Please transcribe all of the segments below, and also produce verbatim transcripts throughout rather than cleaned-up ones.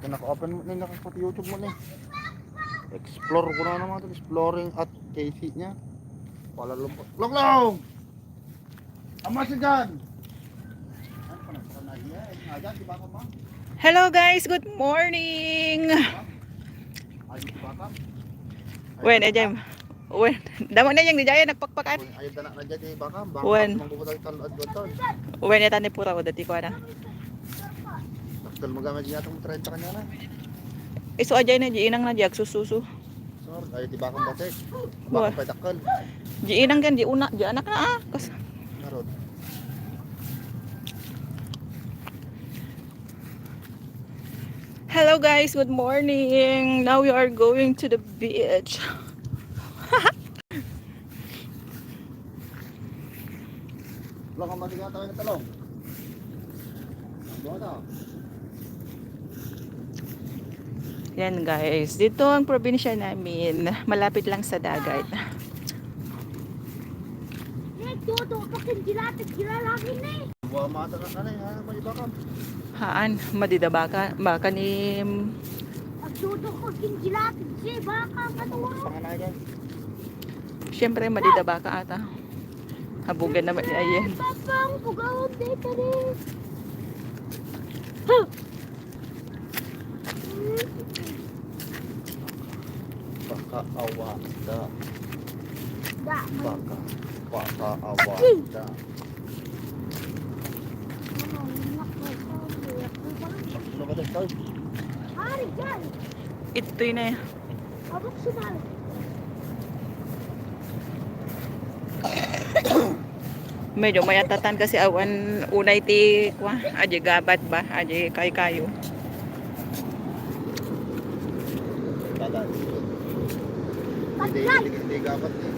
Naka-open mo ni, naka-YouTube mo ni. Explore ko na naman ito. Exploring at K C niya. Kuala Lumpur. Long, long! Ama si Jan! Hello guys, good morning. Wen, eh, Jem. Wen, damo na yang di jaya nagpakpakan. Ay, dana na dyan, eh, baka, baka Wen. Mangbubutan ka, adto. Wen, yata ni pura ko dati ko na. Dakkel magamit niya itong trenta kanya na. Isu ajay na, di inang na, di agsususu. Sir, ay, di ba kang batik? Wa. Baka pa dakkel. Di inang yan, di una, di anak na, ah. Kas- Narod. Hello guys, good morning. Now we are going to the beach. Wala kang matiga tayo ng talong. Ang buwan na. Yan guys, dito ang probinsya namin, malapit lang sa dagat. Eh, todo, pakin dilatag, dilalagin na eh. Buwa mata na kanay, ha? May iba ka. Haan, madida baka, baka ni Agdudo ko, ginjilat, si baka, katuro. Panganayan. Siyempre, madida baka ata. Habugan naman ni Ayen. Papang, pugaw, dito rin. Huh! Baka awada. Da, may Baka, baka awada. Ano, yung nakita ko, yung nakita ko. Ano ka din, Carl? Ari, dyan. Ito'y na eh. Abot sumali. Medyo mayatatan kasi awan unay ti kwa, aji gabat ba, aji kaykayo. Tagal. Hindi, hindi, hindi gabat eh.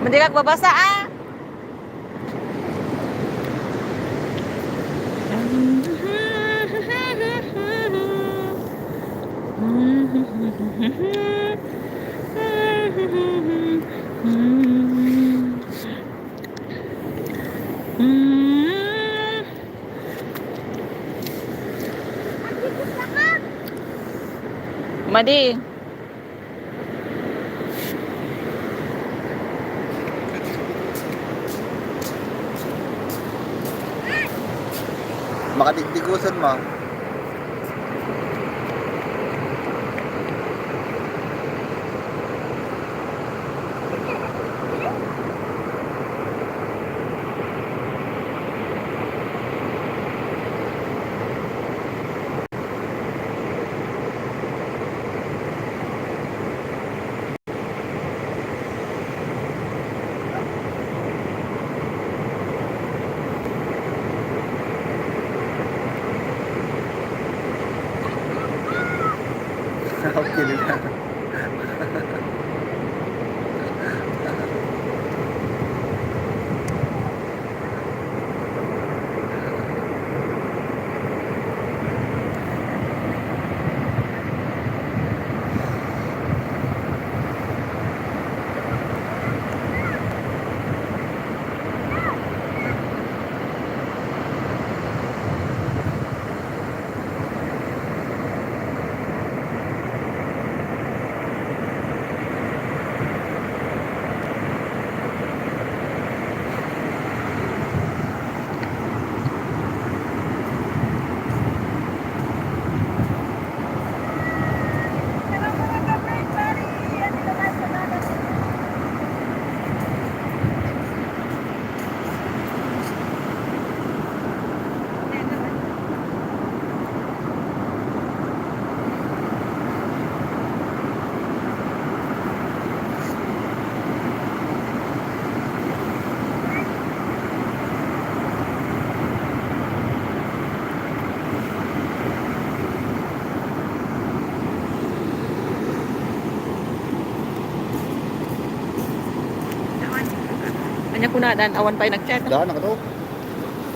Hindi ka magbabasa, ah. Madi. Makadikdikusan mo. Okay na. Ania kuna dan awan pay nag-chat. Daan na ka to.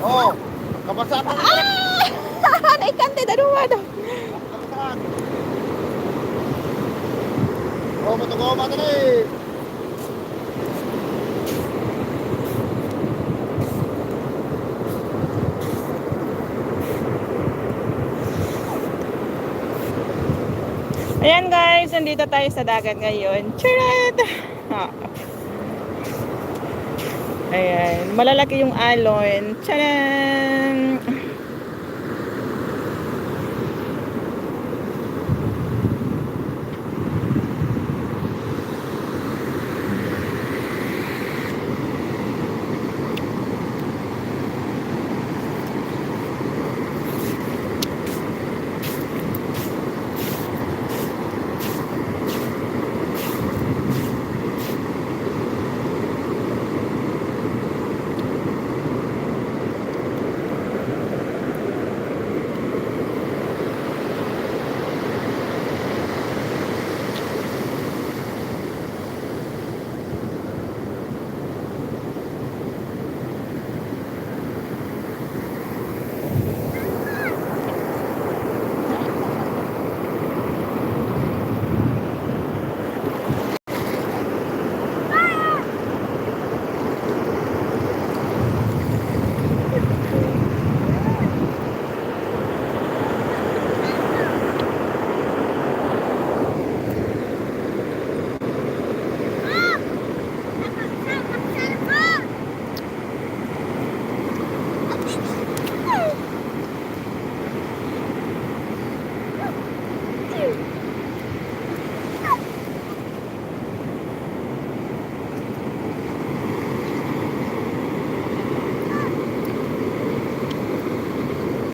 Oh, kabasa na. Ah! Naikante, daduwa daw. Kabasa. Oh, matugaw, matuloy. Ayan guys, nandito tayo sa dagat ngayon. Charot! Ah. Ayan, malalaki yung alon. Tcharam!